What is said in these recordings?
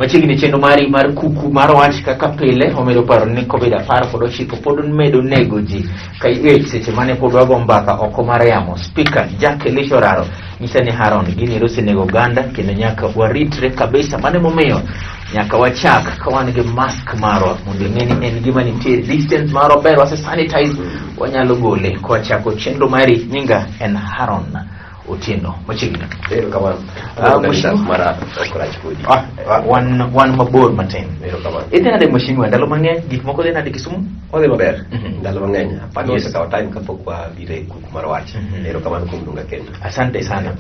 Machiegni chenro mari mar kuku mar wach kaka pile omedo paro ni Covid 19 pod medo nego ji ka seche mane pod wago mbaka oko mar yamo. Speaker Jack Elisha Oraro nyisa ni Haron gini osenego oganda kendo nyaka waritre kabisa. Mano emomiyo nyaka wachak ka wan gi mask marwa mondo ing'e ni en gima nitie distance marwa ber wase sanitize wanyalo gole kwachako chenro mari. Nyinga en Haron Otieno machiegni. Erokamano. Ah, Kanisa mheshimiwa. mara ok rach kodi. Ah, wan mabor matin. Erokamano. Idhi nade mheshimiwa, ndalo mang'eny gik moko dhi nade Kisumu? Odhi maber. Ndalo mang'eny. Apani osekawo time kapok wabiro e kuku mar wach. Erokamano kuom luonga kendo. Asante sana.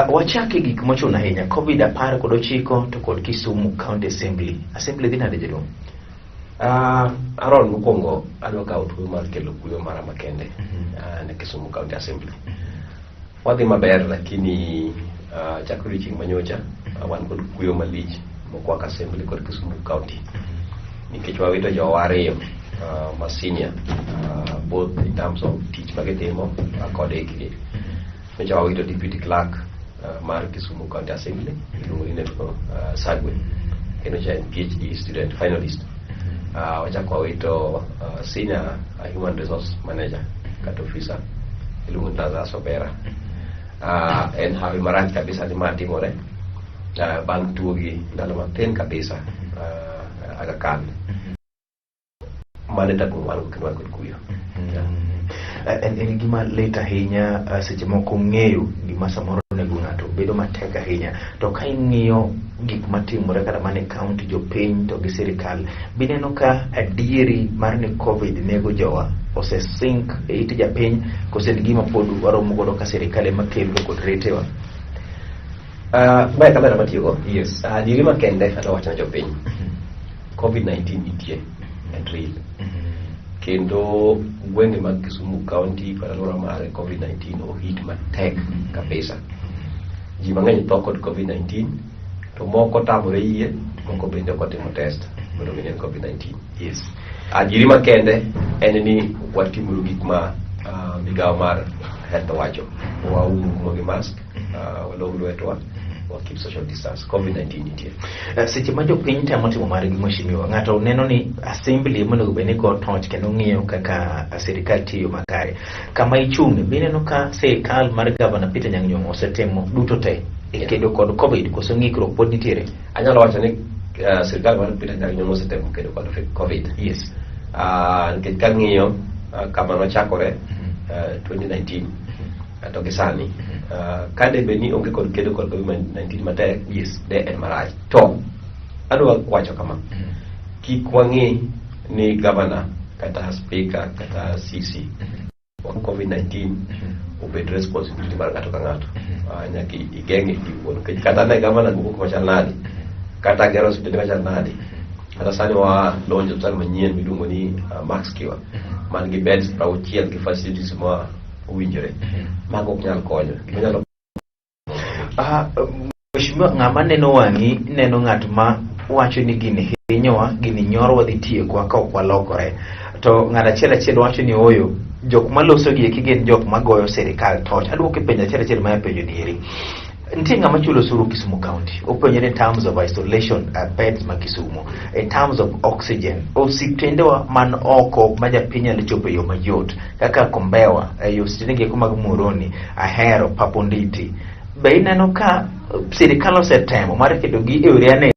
Wachak e gik mochuno ahinya Covid 19 to kod Kisumu County Assembly. Assembly dhi nade jaduong'? Aaron, mokwongo adwa kawo thuolo mar kelo kuyo mara makende ne Kisumu County Assembly. Wadhi maber lakini chakre odiochieng' manyocha wan kod kuyo malich mokwako Assembly kod Kisumu County nikech wawito jowa ariyo ma senior both in terms of tich ma gitimo kod hikgi. Nyocha wawito deputy clerk mar Kisumu County Assembly iluongo ni Netko Sagwe kendo cha en PhD student finalist. Wachako wawito senior human resource manager kata officer iluongo ni Lazarus Obera. En hawi marach kabisa ni ma timore bang' tuo gi ndalo mathin kabisa Aga Khan. Mano e tago wan go kendo wan kod kuyo. Yeah. En gima lit ahinya seche moko ng'eyo gima samoro onego ng'ato bedo matek ahinya to ka ing'iyo gik matimore kata mana e county jopiny to gi sirikal bineno ka adieri mar ni Covid nego jowa ose sink e it japiny kose en gima pod waromo godo ka sirikal ema kelo kod retewa. Mae kamera matiyogo. Yes. Adieri makende adwa wacho ne jopiny. COVID-19 nitie and real. Kendo gwenge mag Kisumu County kod alwora mare COVID-19 ohit matek kabisa. Ji mang'eny tho kod COVID-19 to moko tamore yie, moko bende ok otimo test mondo ginen COVID-19. Yes. Adieri makende en ni watimuru gik ma migawo mar health owacho. Waum umwa gi mask, walog lwetwa, wa keep social distance. COVID-19 nitie. Seche ma jopiny temo timo margi mheshimiwa, ng'ato neno ni assembly ema onego bed ni go toch kendo ng'iyo kaka sirikal tiyo makare. Kama ichung'e, be ineno ka sirikal mar Governor Peter Anyang' Nyong'o osetimo duto te e kedo kod Covid koso ng'ikruok pod nitiere? Anyalo wacho ni sirikal mar Peter Anyang' Nyong'o osetemo kedo kod Covid. Yes. Nikech kang'iyo kama nochakore 2019 to gi sani ka de bed ni onge kod kedo kod COVID-19 matek Yes. de en marach. To adwa wacho kama, kik wang'i ni governor kata speaker kata CC COVID-19 obed responsibility mar ng'ato ka ng'ato. Nyaka igeng'e iwuon nikech kata ne governor wuok machal nade kata gero osiptende machal nade kata sani wa launch osiptal manyien miluongo ni Max Cure man gi beds 60 gi facilities ma owinjore mago ok nyal konyo gima nyalo Mheshimiwa, ng'ama neno wang'i neno ng'at ma wacho ni gini hinyowa, gini nyoro wadhi tiekwa ka ok walokore. To ng'at achiel achiel wacho ni ooyo, jok maloso gi eki gin jok magoyo sirikal toch. Aduoko e penjo achiel achiel ma apenjo ni eri. Nitie ng'ama chulo osuru Kisumu County. Openjore in terms of isolation beds ma Kisumu, in terms of oxygen, osiptendewa man oko ma japiny nyalo chopo e yo mayot kaka Kombewa, e osiptende gi eko mag Muhoroni, Ahero, Paponditi. Be ineno ka sirikal osetemo mar keto gi e yore ane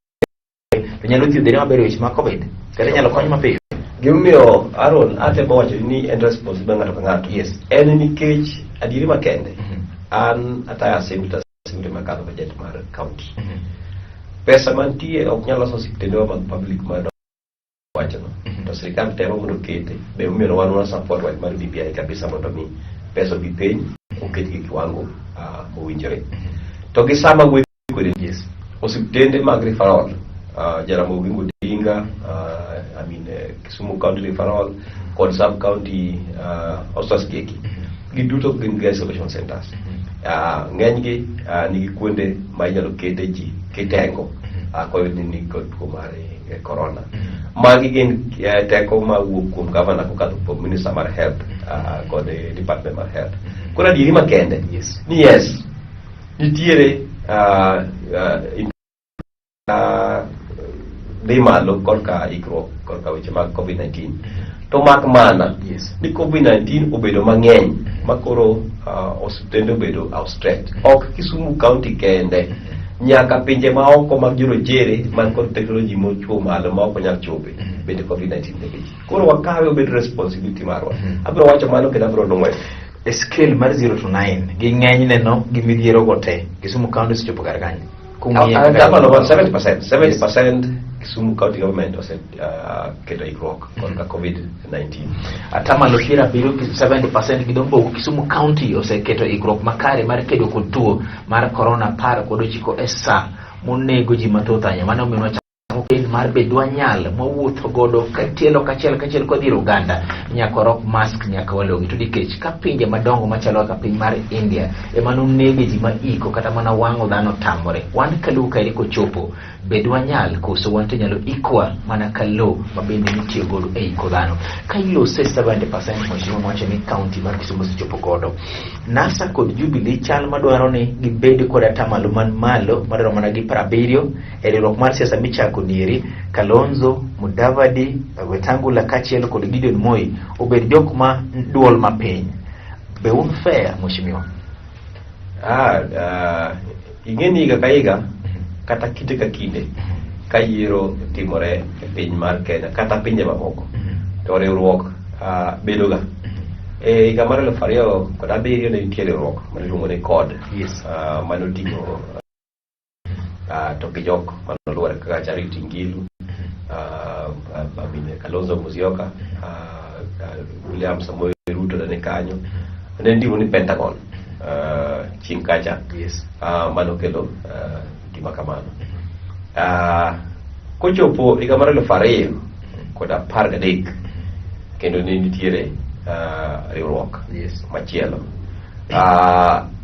to nyalo thiedhore maber e weche mag Covid kata inyalo kony mapiyo? Gimomiyo Aaron atemo wacho ni en responsibility ng'ato ka ng'ato. Yes. En nikech adieri makende an atayo assembly to assembly makadho budget mar county. Pesa mantie ok nyal loso osiptendewa mag public ma wachono. To sirikal temo mondo okete. Be omiyo wan wa support wach mar BBI kabisa mondo mi pesa obi piny oket gi kiwango mowinjore. To gi sama wuoyo kode Yes. osiptende mag referral Jaramogi Oginga Odinga, I mean Kisumu County Referral kod sub county Osas Geki giduto gin gi isolation centers. Ng'enygi nigi kuonde ma inyalo kete ji kitengo koyud ni nigi kod tuo mar corona. Magi gin teko mawuok kuom governor kokadho kuom minister mar health kod department mar health. Koro adieri makende Yes. ni yes nitiere dhi malo korka ikruok korka weche mag COVID-19. To mak mana ni COVID-19 obedo mang'eny ma koro osiptende obedo outstretched. Ok Kisumu County kende, nyaka pinje maoko mag jorochere man kod teknoloji mochwo malo ma ok onyal chope, bende COVID-19 nego ji. Koro wakawe obed responsibility marwa. Abiro wacho mano kendo abiro nwoyo. E scale mar 0 to 9 gi ng'enyne no gi midhiero go te, Kisumu County osechopo kar kanye? Kung'iye kaka- Atamalo mar 70%, 70% Kisumu County Government ose keto ikruok korka COVID-19. 70% 70% gi dho Kisumu County oseketo ikruok makare mar kedo kod tuo mar corona 19 e sa monego ji mathoth ahinya. Mano omiyo wachako kel mar be dwanyal mwawuotho godo katielo kachiel kachiel kodhi ir oganda nyaka warwak mask nyaka walogi to nikech ka pinje madongo machalo kaka piny mar India ema nonege ji ma iko kata mana wang'o dhano tamore wan kaluo kaeri kochopo be dwanyal koso wan to inyalo ikwa mana ka lo ma bende nitiyo godo e iko dhano ka ilose 70% mheshimiwa mwacho ni kaunti mar Kisumu osechopo godo NASA kod Jubilee chal madwaro ni gibed kod atamalo man malo madwaro mana gi 70 e riwruok mar siasa michako nieri Kalonzo, Mudavadi, Wetangula kaachiel kod Gideon Moi obed jok ma duol mapiny. Be un fair mheshimiwa? Ing'e ni higa ka higa kata kinde ka kinde ka yiero timore e piny mar Kenya kata pinje mamoko to riwruok bedoga. E higa mar 2007 ne nitie riwruok mane iluongo ni CORD mane oting'o to gi jok manoluwore kaka Charity Ngilu, I mean, Kalonzo Musyoka, William Samoei Ruto ne ni kanyo. Ne ndiko ni Pentagon chieng' kacha manokelo gima kamano. Kochopo higa mar 2013 kendo ne nitiere riwruok machielo.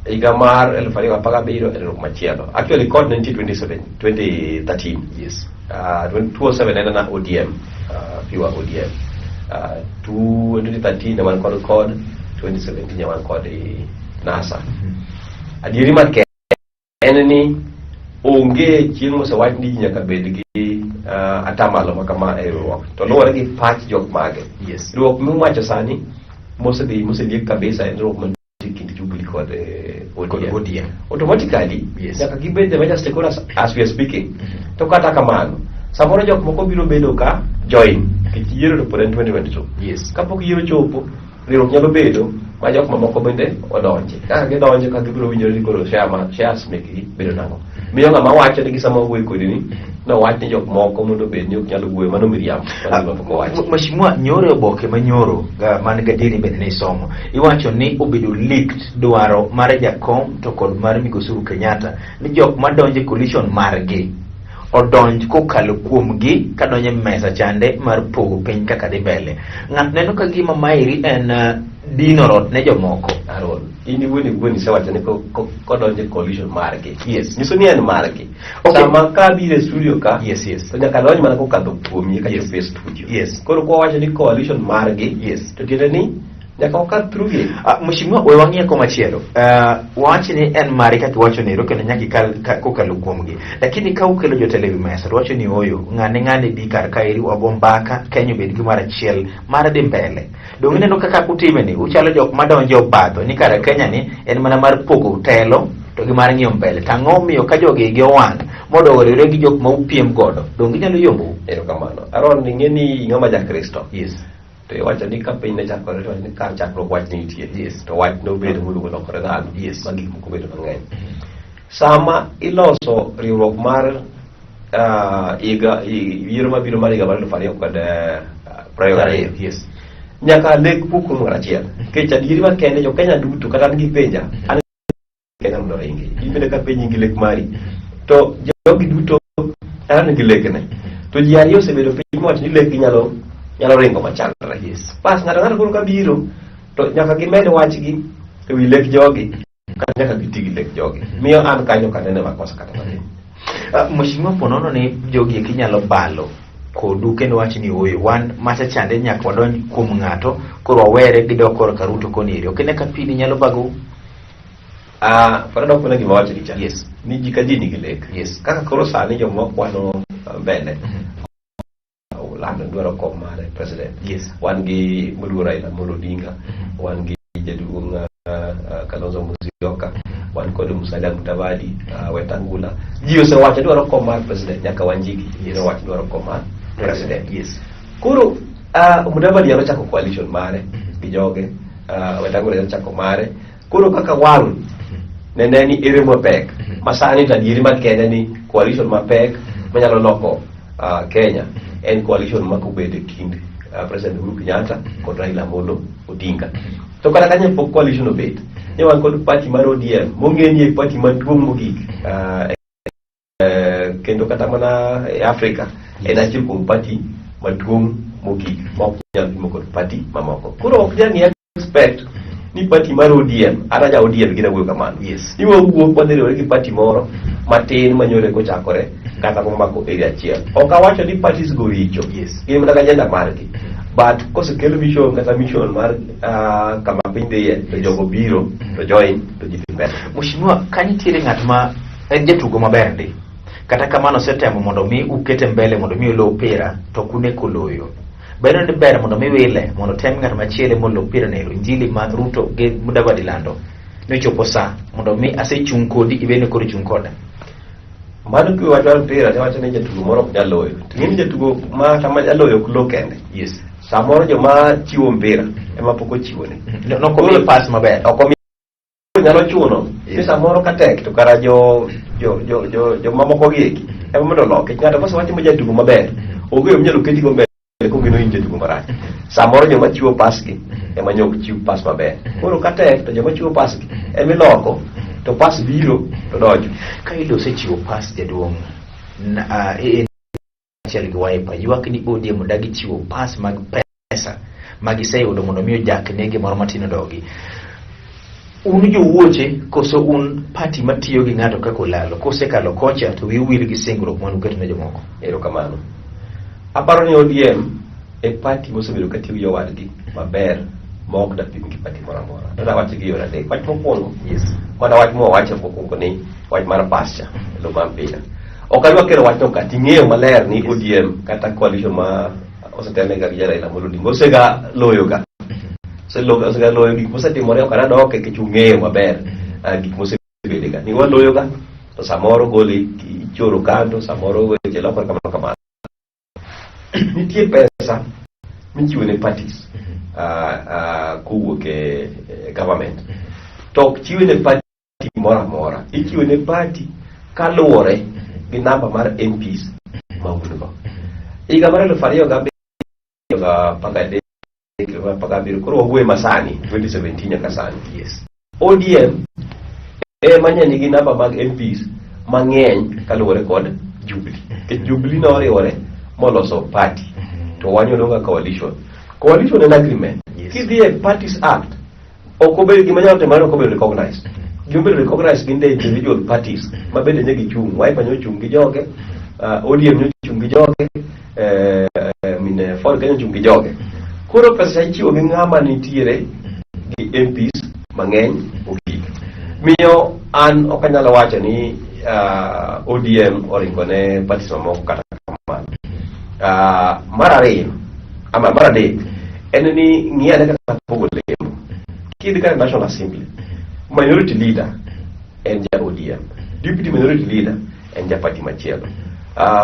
Higa mar 2017 e riwruok machielo. Actually CORD ne nitie 27, 2013. 2007 en na ODM, pure ODM. 2013 ne wan kod CORD, 2017 ne wan kod NASA. Adieri makende en ni onge chieng' mosewach ni ji nyaka bed gi atamalo ma kama e riwruok. To luwore gi pach jok mage. Riwruok miwacho sani mosedhi moseliek kabisa en riwruok mantie kind Jubilee kod Kod ODM. ODM. Automatically nyaka gibed the major stakeholders as we are speaking. To kata kamano, samoro jok moko biro bedo ka join nikech yiero to pod en 2022. Kapok yiero chopo, riwruok nyalo bedo ma jok mamoko bende odonje. Kaka gidonjo kaka gibiro winjore ni koro share ma shares mekgi bedo nang'o. Miyo ng'ama wacho ni gi sama wuoyo kodi ni nowach ni jok moko mondo obed ni ok nyal wuoyo mano miriambo. Mano gima pok owachi. Mheshimiwa, nyoro e oboke manyoro man gadieri bende ne isomo iwacho ni obedo leaked dwaro mar jakom to kod mar migosi Uhuru Kenyatta ni jok madonjo e coalition margi odonj kokalo kuomgi kadonjo e mesa chande mar pogo piny kaka dhi mbele. Ng'at neno ka gima maeri en dino rot ne jomoko. Aaron, in iwuon iwuon isewacho ni kodonjo e coalition margi. Nyiso ni en margi. Sama ka abiro e studio ka, to nyaka donj mana kokadho kuomi eka chopo e studio. Koro kwa wacho ni coalition margi, to tiende ni nyaka wakadh through gi. Mheshimiwa, we wang'iye komachielo. Wach ni en mari kaka iwacho ni kendo nyaka ikal kokalo kuomgi. Lakini ka ukelo jotelo e wi mesa to wacho ni oyo, ng'ane ng'ane bi kar kaeri wago mbaka, Kenya obed gimoro achiel mar dhi mbele. Donge ineno kaka utime ni uchalo jok madonjo e obadho ni kara Kenya ni en mana mar pogo telo to gi mar ng'iyo mbele. To ang'o omiyo ka jogi igi owang' mondo oriwre gi jok ma upiem godo, donge ginyalo yombou? Erokamano. Aaron, ing'e ni ng'ama ja Kristo. To iwacho ni ka piny ne chakore to ni kar chakruok wach ne nitie. To wach nobedo moduogo lokore dhano. Ma gik moko obedo mang'eny. Sama iloso riwruok mar higa yiero mabiro mar higa mar 2022. Nyaka lek wuok kuom ng'ato achiel. Nikech adieri makende jo Kenya duto kata an gipenja an Kenya mondo oringi. In bende ka penji gi lek mari. To jogi duto an gi lekne. To ji ariyo osebedo piny mowacho ni lekgi nyalo nyalo ringo machalre. Bas ng'ato ng'ato koro kabiro to nyaka gimed wachgi e wi lek jogi kata nyaka giti gi lek jogi. Miyo an kanyo ok anene makosa kata matin. Mheshimiwa ponono ni jogi eki nyalo balo kodu kendo wach ni ooyo wan macha chande nyaka wadonj kuom ng'ato koro wawere gidok korka Ruto koni eri. Ok ine ka pini nyalo bagou? Pod adok mana gima awacho ni cha. Ni ji ka ji nigi lek. Kaka koro sani joma kwano mbele. olando dwaro kom mare president. Wan gi moluor Raila Amolo Odinga, wan gi jaduong' Kalonzo Musyoka, wan kod Musalia Mudavadi, Wetangula. Ji osewacho dwaro kom mar president nyaka Wanjigi nowacho dwaro kom mar president. Koro Mudavadi nyalo chako coalition mare gi joge, Wetangula nyalo chako mare. Koro kaka wang' nene ni ere mapek ma sani to adieri mar Kenya ni coalition mapek manyalo loko Kenya en coalition ma kobedo e kind President Uhuru Kenyatta kod Raila Amolo Odinga. To kata kanyo pok coalition obet, ne wan kod party mar ODM mong'e ni e party maduong' mogik kendo kata mana e Afrika en achiel kuom party maduong' mogik ma ok nyal pimo kod party mamoko. Koro ok nyal expect ni party mar ODM, an aja ODM gina wuoyo kamano. Ni wawuok wadhi riwore gi party moro matin manyore kochakore kata momako area achiel. Ok awacho ni parties go richo. Gin mana gi agenda margi. But kosekel vision kata mission mar kama piny dhiye to jogo biro to join to ji dhi mbele. Mheshimiwa, ka nitiere ng'at ma en jatugo maber ndi, kata kamano osetemo mondo mi ukete mbele mondo mi olo opira to ok uneko loyo. Bedo ni ber mondo mi wile mondo tem ng'at machielo molo opira nero injili ma Ruto gi Mudavadi lando ni ochopo sa mondo mi asechung' kodi ibende koro chung' koda. Mano kiwacho mar mpira to iwacho ni jatugo moro ok nyal loyo. To ing'e ni jatugo ma kama jaloyo ok lo kende. Samoro joma chiwo mpira ema pok ochiwone. No, ok omiye pass maber. Ok omiye nyalo chuno ni samoro ka tek to kara jo jo jo jo jo mamoko gi eki ema mondo oloki. Ng'ato kosewacho ma jatugo maber, onge yo minyalo keti go mbele kogeno in jatugo marach. Samoro joma chiwo pass gi ema ne ok chiw pass maber. Koro ka tek to joma chiwo pass gi ema iloko to pass biro to donjo. Ka iyudo osechiwo pass jaduong' ANC achiel gi Wiper ywak ni ODM odagi chiwo pass mag pesa ma giseyudo mondo mi ojakne gimoro matin odogi. Un jowuoche koso un party matiyo gi ng'ato kaka olalo kosekalo kocha to wiu wil gi singruok mane uketo ne jomoko. Erokamano. Aparo ni ODM e party mosebedo ka tiyo gi jowadgi maber ma ok dapim gi party moro amora. To dawache gi yore adek. Wach mokwongo, mana wach mwawacho mokwongo ni wach mar pasture, lo mar mpira. Ok adwa kelo wachno ka ting'eyo maler ni ODM kata coalition ma osetelne ga gi Raila Amolo Odinga osega loyo ga. Osega loyo gik mosetimore ok anadok nikech ung'eyo maber gik mosebede ga. Ni waloyo ga to samoro goli ichoro kando, samoro weche lokore kamano kamano. Nitie pesa michiwo ne parties kowuok e government. To ok chiwe ne party moro amora. Ichiwo ne party kaluwore gi namba mar MPs ma un go. Higa mar 2013 17 koro wawuoye masani 2017 nyaka sani. ODM ema nye nigi namba mag MPs mang'eny kaluwore kod Jubilee. Nikech Jubilee noriwore moloso party to wan waluongo coalition. Coalition en agreement. Kidhi e Parties Act ok obedo gima nyalo timore ok obedo recognized. Gima obedo recognized gin the individual parties ma bende ne gichung'. Wiper nyochung' gi joge, ODM nyochung' gi joge, min Ford Kenya ochung' gi joge. Koro pesa ichiwo gi ng'ama nitiere gi MPs mang'eny mogik. Miyo an ok anyal wacho ni ODM oringo ne parties mamoko kata kamano. Mar ariyo ama mar adek en ni ng'i ane kaka pogo lemo. Kidhi kata National Assembly, minority leader en ja ODM, deputy minority leader en ja party machielo.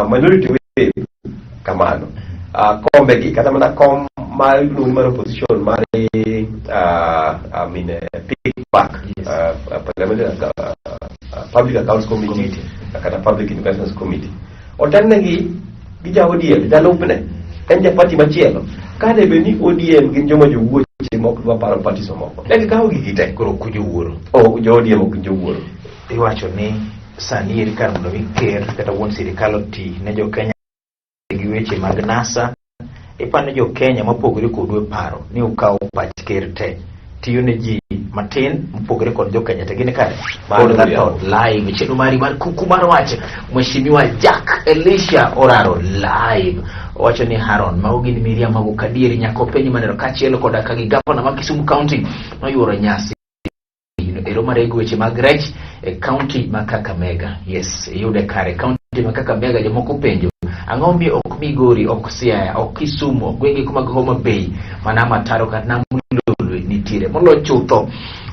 Minority whip kamano. Kombe gi kata mana kom mar iluongo ni mar opposition mar I mean, PAC, Parliamentary Public Accounts Committee, kata Public Investments Committee. Otelnegi gi ja ODM, jalupne en ja party machielo. Ka debe ni ODM gin joma jowuoche ma ok dwa paro parties mamoko, ne gikawo gigi te. Koro ok jowuoro. Oh, jo ODM ok gin jowuoro. Iwacho ni sani eri kar mondo mi ker kata wuon sirikal oti ne jo Kenya gi weche mag NASA, iparo ni jo Kenya mopogore kodu e paro ni ukawo pach ker te tiyo ne ji matin mopogore kod jo Kenya te gin kare. Mano Kod miriambo. Thought live chenro mari mar kuku mar wach Mheshimiwa Jack Elisha Oraro live owacho ni Haron mago gin miriambo mago kadieri nyaka openj maneno kaachiel koda ka gi gavana ma Kisumu County noyuoro nyasi ero mar rego weche mag rech e county ma Kakamega. Yes, iyude kare county. kaunti ma Kakamega jomoko penjo ang'o momiyo ok Migori, ok Siaya, ok Kisumu, ok gwenge mag Homa Bay mana Mataro kata nam Lolwe nitiere molo chutho.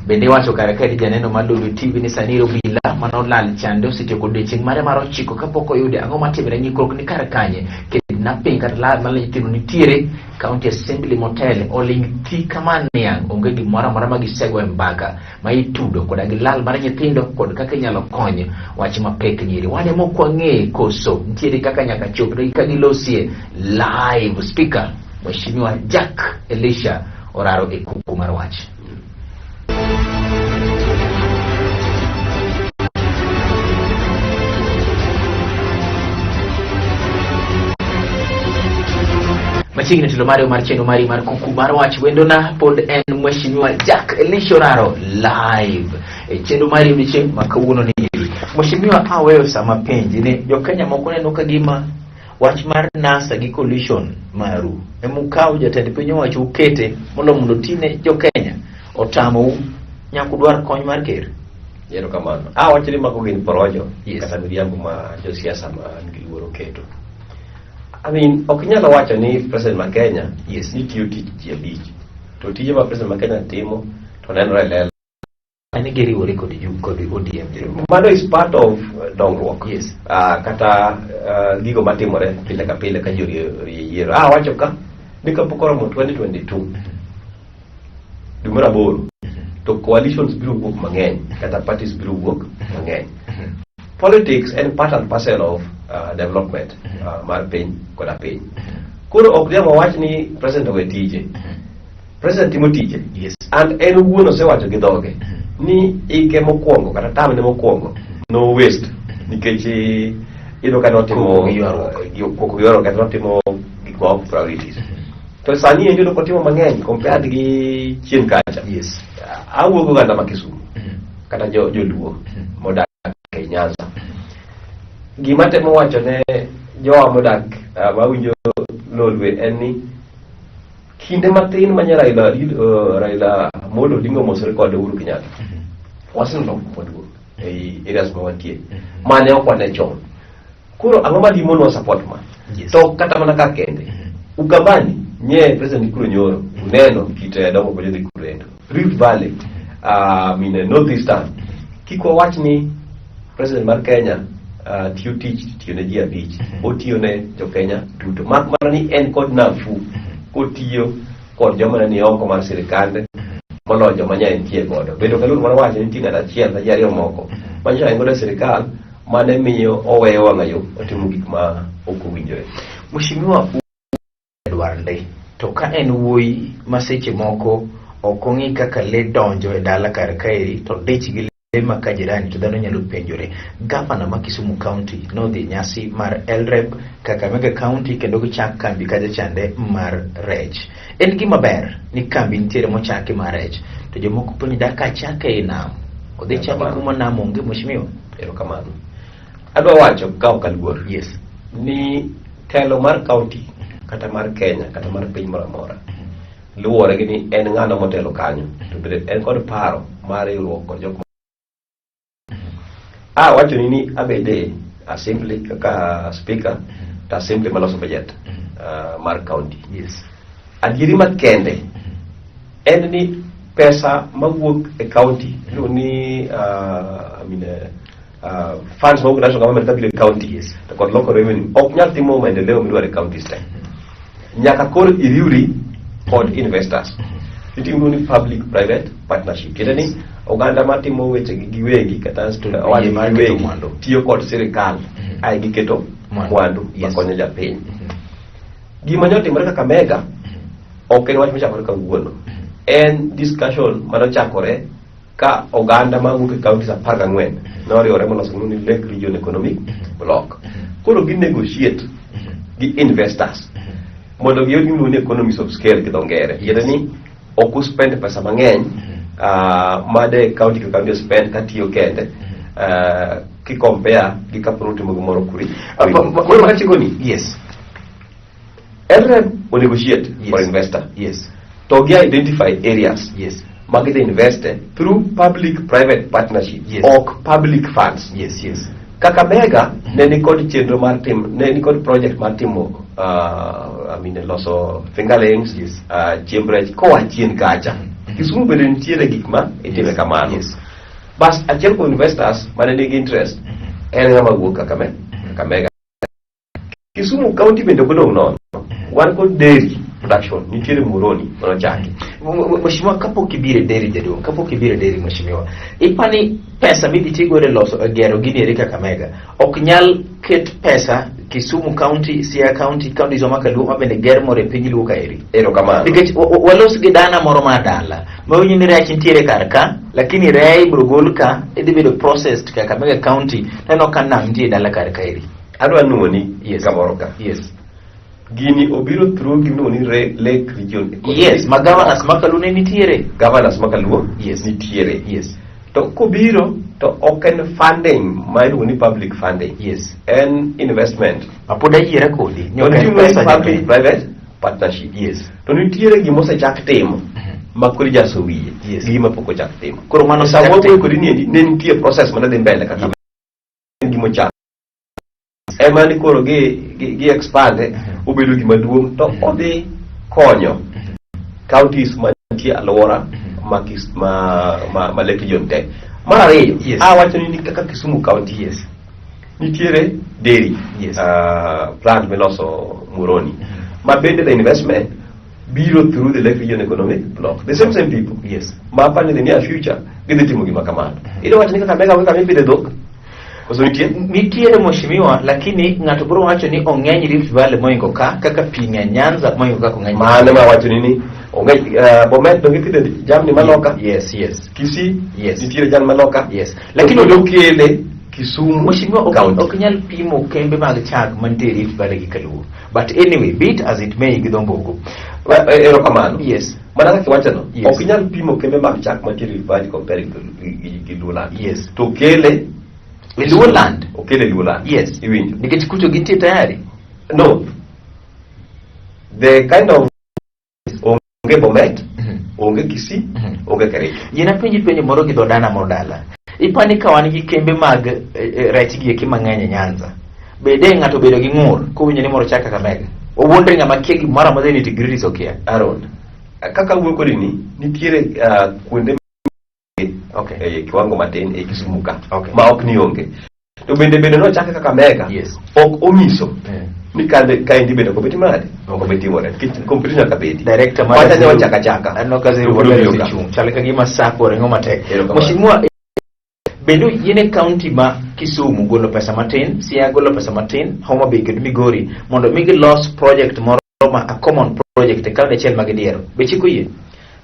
Bende iwacho kare kae ni janeno mar Lolwe TV ni sani obila manolal chande osetieko odiechieng' mare mar 9 kapok oyude. Ang'o matimore? Ng'ikruok ni kar kanye? Kidnapping kata lal mar nyithindo nitiere. County Assembly motele oling' thi kama niang' onge gimoro amora ma gisego e mbaka ma itudo koda gi lal mar nyithindo kod kaka inyalo kony wach mapek nyiri. Wan ema ok wang'e koso nitiere kaka nyaka chop dakika gilosie live. Speaker Mheshimiwa Jack Elisha Oraro e kuku mar wach. Machiegni telo mari mar chenro mari mar kuku mar wach wendona pod en Mheshimiwa Jack Elisha Oraro live e chenro mari odiechieng' ma kawuono ni. Mheshimiwa, aweyo sama penji ni jo-Kenya moko neno ka gima wach mar NASA gi coalition maru emukawo jatend piny owacho ukete mondo otine jo-Kenya otamou nyaka udwar kony mar ker. Erokamano. Awacho ni mago gin porojo Yes. kata miriambo ma josiasa ma nigi luoro keto. I mean, ok inyal wacho ni president ma Kenya Yes. ni tiyo tich ji 5 to tije ma president ma Kenya timo to nenore e lela. Ani giriwore kod ju kod ODM. Mano is part of dongruok. Yes. Kata gigo matimore pile ka pile ka ji orie yiero. Awacho ka ni kapok oromo 2022 dwe mar 8 to coalitions biro wuok mang'eny kata parties biro wuok mang'eny. Politics en part and parcel of development mar piny koda piny. Koro ok diang' wawach ni president owe tije. President timo tije. Yes. And en owuon osewacho gi dhoge ni ike mokwongo kata tamne mokwongo no waste nikech iyudo ka notimo Koko gi ywaruok. Koko gi ywaruok kata notimo gik ma ok priorities. To sani endi iyudo kotimo mang'eny compared gi chien kacha. Yes. Awuoyo gi oganda ma Kisumu kata joluo modak e Nyanza. Gima temo wacho ne jowa modak mawinjo Lolwe en ni kinde matin ma Raila Raila Amolo Odinga omosore kod Uhuru Kenyatta waseneno lokruok maduong' ei areas ma wantie mane ok wane chon. Koro ang'o ma dimonwa support ma? Yes. To kata mana kar kende Ukambani nye president kuro nyoro uneno kit dongo kod dhi kurendo Rift Valley, mine North Eastern. Kik wawach ni president mar Kenya tiyo tich tiyo ne ji 5, otiyo ne jo Kenya duto, mak mana ni en kod nafuu kotiyo kod joma ne ni oko mar sirikande moloyo joma nya entie godo. Bedo kaluor mar wacho ni nitie ng'ato achiel kata ji 2 moko manyocha en godo e sirikal mane miyo oweyo wang'ayo otimo gik ma ok owinjore. Mheshimiwa dwarde to ka en wuoyi ma seche moko ok ong'i kaka le donjo e dala kar kaeri to dich gi le ma ka jirani to dhano nyalo penjore. Gavana ma Kisumu County nodhi nyasi mar Elreb Kakamega County kendo gichak kambi kacha chande mar rech. En gima ber ni kambi nitiere mochaki mar rech to jomoko penjo dak achake e nam odhi chake kuma nam onge. Mheshimiwa. Erokamano. Adwa wacho ka ok aluor Yes. ni telo mar county kata mar Kenya kata mar piny moro amora luwore gi ni en ng'ano motelo kanyo to bende en kod paro mar riwruok kod jok wacho ni ni abede assembly kaka speaker to assembly maloso budget mar county. Yes. Adieri makende en ni pesa mawuok e county iluongo ni I mean, funds mawuok national government kabiro e county Yes. to kod local revenue ok nyal timo maendeleo midwaro e counties te. Nyaka koro iriwri kod investors. Nitie gimiluongo ni public private partnership. Tiende ni oganda matimo weche gi giwegi kata yie wach mar keto giwegi mwandu. tiyo kod sirikal ae giketo Mwandu. mwandu makonyo japiny. Gima nyotimore Kakamega ok en wach mochakore kawuono. En discussion manochakore ka oganda mawuok e counties 14 noriwore moloso gimiluongo ni Lake Region Economic Block. Koro gi negotiate gi investors mondo giyud gimiluongo ni economies of scale gi dho ngere. Tiende ni ok uspend pesa mang'eny made county ka county spend katiyo kende ki compare gi kaporo utimo gimoro kuri. Koro kachiko ni Yes. LREB o negotiate Yes. for investor Yes. to gi identify areas Yes. ma gidhi investe through public private partnership Yes. ok public funds. Yes, yes. Kakamega ne nikod chenro mar tim ne nikod project mar timo I mean, loso fingerlings, chiemb rech koa chien kacha. Kisumu bende nitiere gik ma itime kamano. Bas achiel kuom investors mane nigi interest en ng'ama wuok Kakamega. Kisumu County bende ok odong' nono. Wan kod dairy production nitiere Muhoroni manochaki. Mheshimiwa, kapok ibiro e dairy, jaduong', kapok ibiro e dairy, mheshimiwa, ipani pesa midhi ti godo e loso e gero gini eri Kakamega ok nyal ket pesa Kisumu County, Siaya County, counties wa makaluo ma bende ger moro e piny Luo kaeri? Erokamano. Nikech walos gi dana moro mar dala ma winjo ni rech nitiere kar ka, lakini reye ibiro gol ka idhi bedo processed Kakamega County, taneno ka nam nitie e dala kar kaeri. Adwa nuoni kamoro ka. Gini obiro through gimiluongo ni Lake Region Economic Yes, ma governors ma Kaluo ne nitiere. Governors ma Kaluo nitiere. To kobiro to ok en funding ma iluongo ni public funding. En investment. Apod ayiera kodi. Ni To ok en nitie pesa public jopiny. private partnership. To nitiere gima osechak timo ma koro ijaso wiye. Gi gima pok ochak timo. Koro mano Sama osechak wawuoyo timo. kodi ni endi, ne nitie process mane dhi mbele kaka gima ochak. Ema ni koro gi expand obedo gima duong' to odhi konyo counties mantie alwora ma, Kis, ma, ma, ma Lake Region te. Mar ariyo, awacho ni kaka Kisumu County nitiere dairy plant miloso Muhoroni ma bende the investment biro through the Lake Region Economic Block. The same same people. Ma apani in the near future gidhi timo gima kamano. Idwa wacho ni Kakamega onge kama ipidhe dhok? Koso nitie? Nitiere, mheshimiwa, lakini ng'ato biro wacho ni ong'eny Rift Valley moingo ka, kaka pi ng'eny Nyanza moingo kaka ong'eny. Mano ma wacho ni onge Bomet donge ipidhe jamni maloka? Yes. Kisii? Yes. Nitiere jamni maloka? Yes. Lakini okele Kisumu Mheshimiwa, County. ok nyal pimo kembe mag chak mantie Rift Valley gi Kaluo. But anyway, be it as it may, gi dho mbogo. Erokamano. Mana kaka iwachono, ok inyal pimo kembe mag chak mantie Rift Valley compare gi Luoland. To okele E Luoland? Okele Luoland. Iwinjo? Nikech kucho gintie tayari. No. The kind of onge Bomet, onge Kisii, onge Kericho. Yien apenji penjo moro gi dho dana moro dala. Ipani ka wan gi kembe mag rech gi eki mang'eny e Nyanza. Bede ng'ato obedo gi ng'ur kowinjo ni moro chak Kakamega. Owuondre ng'ama kia gimoro amora nitty-gritties okia. Aaron, kaka awuoyo kodi ni, nitiere kuonde e kiwango matin e Kisumu ka ma ok ni onge. To bende bende nochake Kakamega ok onyiso ni kande kaendi bende ok obed nade, ok obi timore nikech competition nyaka bedi. Director mar Wacha ne wachaka chaka. Aneno ka Zero To biro biro ka. osechung'. Chal ka gima sako ringo matek. Erokamano. Mheshimiwa, bende oyiene county ma Kisumu golo pesa matin, Siaya golo pesa matin, Homa Bay kod Migori mondo mi gilos project moro ma a common project e county achiel ma gidiero. Be chik oyie?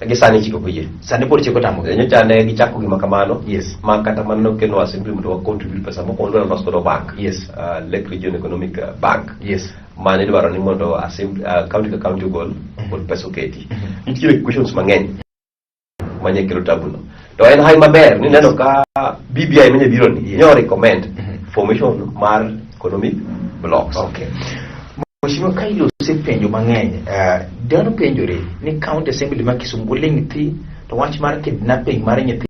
Gi sani chik ok oyie. Sani pod chik otamogi. Nyocha ne gichako gima kamano. Ma kata mana nokelo assembly mondo wa contribute pesa moko mondo walos godo bank. Lake Region Economic Bank. Mane idwaro ni mondo assembly, county ka county ogol pesa oketi. Nitiere questions mang'eny manye kelo tabu no. To en hawi maber ni neno ka BBI manye biro ni nyo recommend formation mar economic blocks. Mheshimiwa, ka ilose penjo mang'eny, dhano penjore ni county assembly ma Kisumu oling' thi to wach mar kidnapping mar nyithindo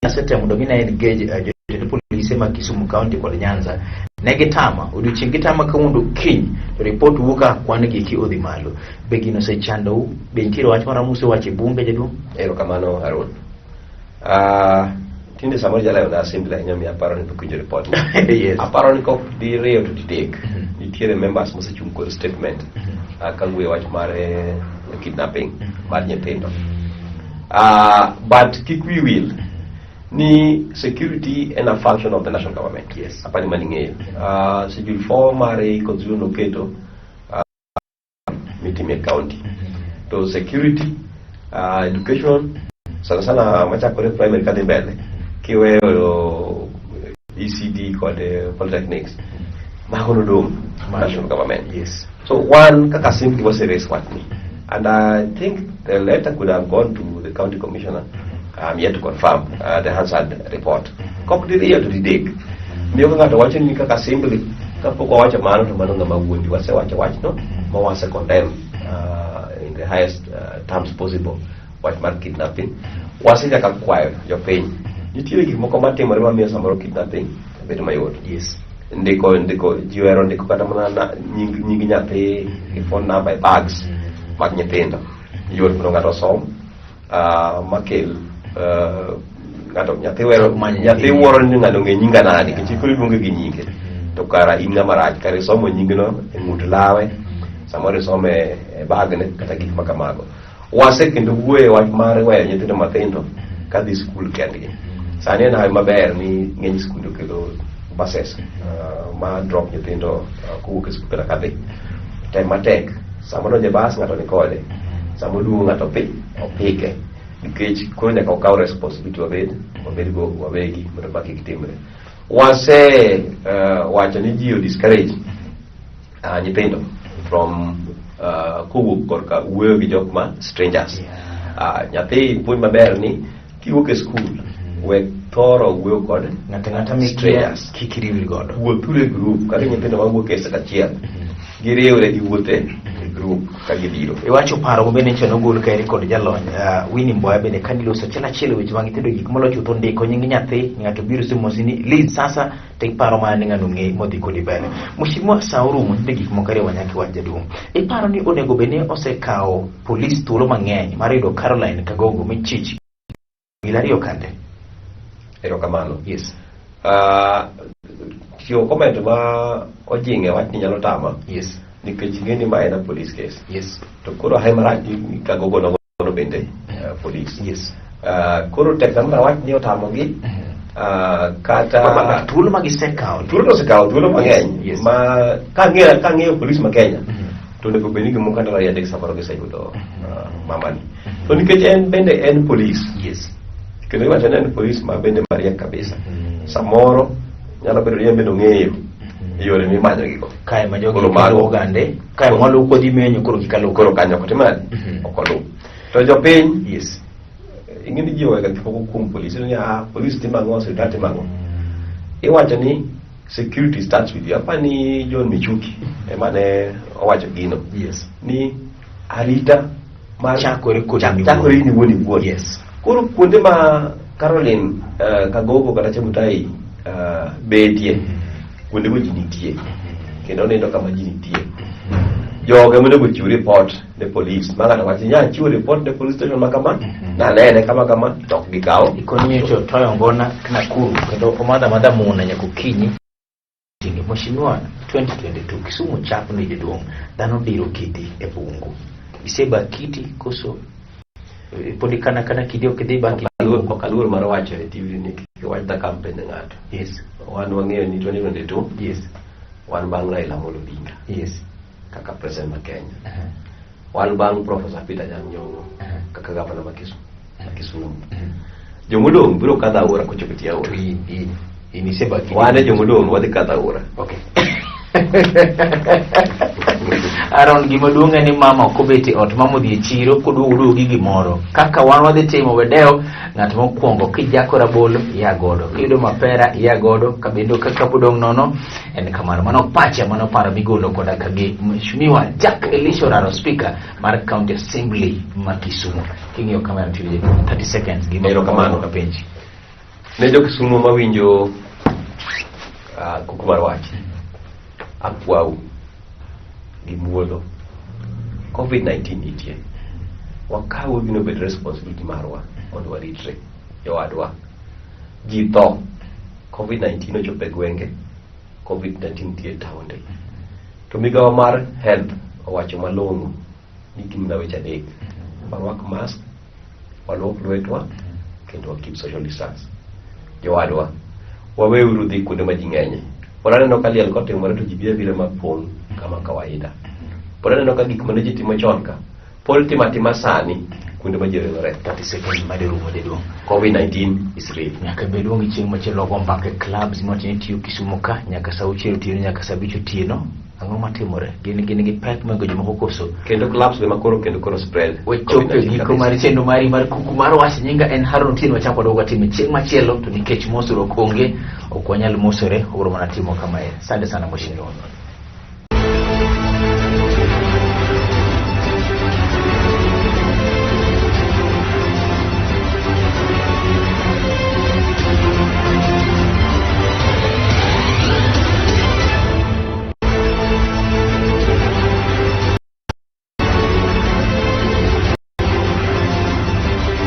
asetemo mondo mi ne engage jotend polise ma Kisumu County kod Nyanza. Ne gitama, odiochieng' gitama kawuono kiny to report wuok ka kwan gi eki odhi malo. Be gino osechandou? Be nitiere wach moro musewacho e bunge, jaduong'? Erokamano, Harun. Tinde samoro jalayo na assembly ahinya omiyo aparo ni pok winjo report. Aparo ni kok diriyo to didek. Nitiere members mosechung' kod statement kawuoyo wach mar kidnapping mar nyithindo. But kik wi wil ni security en a function of the national government. Apani mani ng'eyo. Schedule 4 mar constitution oketo mitime county. To security, education, sana sana machakore primary kadhi mbele, kiweyo ECD kod polytechnics, mago nodong' national government. So one, kaka assembly was raised wachni. And I think the letter could have gone to the county commissioner. I'm yet to confirm the Hansard report. Kok diriyo to didek. Miyo ka ng'ato wacho ni kaka assembly, kapok wawacho mano to mano ng'ama wuondi. Wasewacho wachno ma wase condemn in the highest terms possible wach mar kidnapping. Wasechaka kwayo jopiny. Nitiere gik moko matimore mamiyo samoro kidnapping bedo mayot. Yes. Ndiko ndiko ji ohero ndiko kata mana nying, nying nyathi gi phone number e bags mag nyithindo. Yot mondo ng'ato osom makel ng'ato nyathi wero Manyo nyathi nyathi. wuoro ni ng'ano ong'e nyinga nade nikech koro iluonge gi nyinge to kara in ng'ama rach kara isomo nyingno e ng'ut lawe samoro isome e bagne kata gik ma kamago wase kendo wuoyo e wach mar weyo nyithindo mathindo kadhi skul kendgi sani en hawi maber ni ng'eny skunde okelo buses ma drop nyithindo kowuok e skul kata kadhi tem matek sama odonjo e bas ng'ato ni kode sama oduogo ng'ato pi opike nikech koro nyaka okaw responsibility wabed wabed go wawegi mondo ma kik timre wase wacho ni ji o discourage nyithindo from kowuok korka wuoyo gi jok ma strangers. Nyathi puonj maber ni kiwuok e skul we thoro wuoyo kod Ng'ato ang'ata mikia strangers. Kik iriwri godo. Wuothuru e group kaka nyithindo mawuok e set achiel giriwre giwuothe e group ka gibiro. Iwacho paro bende nyocha nogol kaeri kod jalony Winnie Mboya bende kaniloso achiel achiel weche mag nyithindo gik molo chutho ndiko nying nyathi ng'ato biro simosi ni Liz sasa to iparo mana ni ng'ano ng'e modhi kodi mbele. Mheshimiwa sa orumo nitie gik moko ariyo manyaka iwach jaduong'. Iparo ni onego bed ni osekawo polis thuolo mang'eny mar yudo Caroline Kagogo michich Hilario kande. Erokamano. Yes. Chiwo comment ma ojing'e wachni nyalo tama nikech ing'e ni ma en a police case to koro ahe marach ni Kagogo nogono bende police. Koro tek na mondo awach ni otamogi kata But thuolo ma gisekawo. Thuolo to osekawo thuolo mang'eny ma kang'eyo kang'eyo polis ma Kenya to onego bed ni gimoro kata 3 samoro giseyudo mamani to nikech en bende en polis kendo iwacho ni en polis ma bende mariek kabisa samoro nyalo bedo ni en bende ong'eyo yore mimanyogigo. Kae ma jogi Koro kelo ogande, kae mwaluw kodhi menyo koro gikaluw. Koro kanyo ok otim nade ok oluw to jopiny ing'e ni ji owega gik moko kuom polis ni ah polis timo ang'o sirikal timo ang'o iwacho ni security starts with you apa ni John Michuki ema ne owacho gino ni arita mar Chakore kod in iwuon. Chakore in iwuon iwuon. Koro kuonde ma Caroline Kagogo kata Chemutai betie kuondego ji nitie kendo nindo kama ji nitie joge monego chiw report ne polis ma ng'ato wacho nya chiwo report ne police station ma kama nanene kama kama to ok gikawo. Ikoni nyocha toyo ngona Nakuru kendo omadho amadha muna nyaka okinyi. Tinge Mheshimiwa 2022 Kisumu chap ni jaduong' dhano diro kidi e bungu. Iseba kiti koso pod ikana kana kidi ok idhi ba kidi. Ok aluor mar wacho e TV ni kik iwach da campaign ne ng'ato. Wan wang'eyo ni 2022 wan bang' Raila Amolo Odinga kaka president ma Kenya. Wan bang' Professor Peter Anyang' Nyong'o kaka gavana ma Kisumu. Ma Kisumu. Jomodong' biro kadho aora kochopo tie To aora. in iseba kidi. Wan e jomodong' wadhi kadho aora. Okay. Aaron gima duong' en ni mama ok obet e ot mama odhi e chiro koduogo oduogo gi gimoro kaka wan wadhi timo wedewo ng'at mokwongo kijako rabolo ia godo kiyudo mapera ia godo kabendo kaka podong' nono en kamano mano pacha mano paro migolo koda ka gi Mheshimiwa Jack Elisha Oraro speaker mar County Assembly ma Kisumu king'iyo kamera nitiere 30 seconds gima Erokamano. kapenji. Ne jo Kisumu mawinjo kuku mar wach, akwau gi muolo. COVID-19 nitie. Wakaw gino obed responsibility marwa mondo waritre jowadwa. Ji tho. COVID-19 ochopo e gwenge. COVID-19 nitie e taonde. To migawo mar health owacho malong'o ni gin mana weche adek. Warwak mask, waluok lwetwa, kendo wa keep social distance. Jowadwa, waweuru dhi kuonde ma ji ng'enye. Pod aneno ka liel kotimore to ji biro abira mapong' kama kawaida. Pod aneno ka gik mane ji timo chon ka, pod timo atima sani kuonde ma ji riwore. 30 seconds made rumo jaduong'. COVID-19 is real. Nyaka bed luongi chieng' machielo wago mbaka e clubs miwacho ni tiyo Kisumu ka nyaka sa 6 otieno nyaka sa 5 otieno. Ang'o matimore? Gin gi pek moingo jomoko koso? Kendo clubs be makoro kendo koro spread. Wachopo e COVID-19 giko kabisa. Mar chenro mari mar kuku mar wach nyinga en Haron Otieno wachako waduogo watime chieng' machielo to nikech mosruok onge ok wanyal mosore wabiro mana timo kamae. Asante sana mheshimiwa.